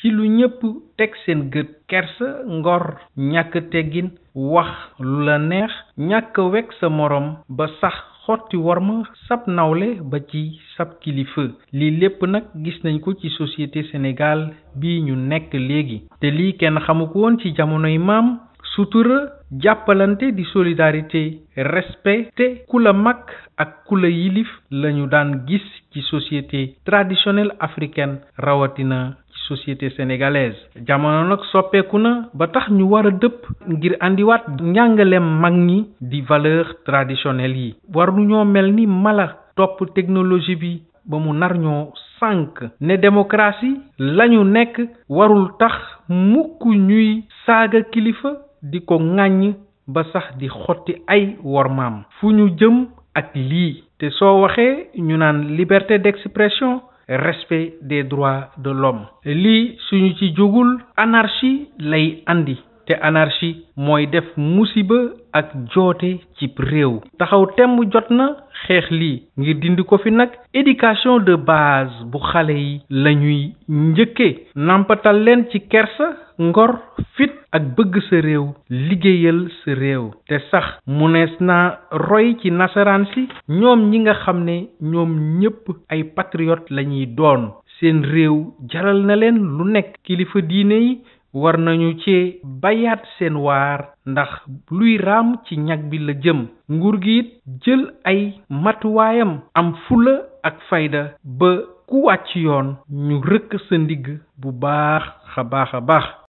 ci lu ñëpp teg seen gët kersa ngor ñàkk teggin wax lu la neex ñàkk wekk sa morom ba sax xotti worma sab nawle ba ci sab kilifa lii lépp nag gis nañ ko ci société Sénégal bi ñu nekk léegi te lii kenn xamu ko woon ci jamonoy maam sutura jàppalante di solidarité respect te ku la mag ak ku la yilif lañu daan gis ci société traditionnelle africaine rawatina ci société sénégalaise jamono nag soppeeku na ba tax ñu war a dëpp ngir andiwaat njàngaleem mag ñi di valeur traditionnelle yi waru ñoo mel ni mala topp technologie bi ba mu nar ñoo sànk ne démocratie lañu nekk warul tax mukk ñuy saaga kilifa di ko ŋàññ ba sax di xotti ay wormaam fu ñu jëm ak lii te soo waxee ñu naan liberté d'expression respect des droits de l'homme lii suñu ci jógul anarchie lay andi te anarchie mooy def musiba ak joote ci réew taxaw temm jot na xeex lii ngir dindi ko fi nag éducation de base bu xale yi lañuy njëkke nampatal leen ci kersa ngor fit ak bëgg sa réew liggéeyal sa réew te sax munees na roy ci nasaraan si ñoom ñi nga xam ne ñoom ñépp ay patriote lañuy doon seen réew jaral na leen lu nekk kilifa diine yi war nañu ci bayaat seen waar ndax luy raam ci ñag bi la jëm nguur gi it jël ay matuwaayam am fula ak fayda ba ku wàcc yoon ñu rëkk sa ndigg bu baax a baax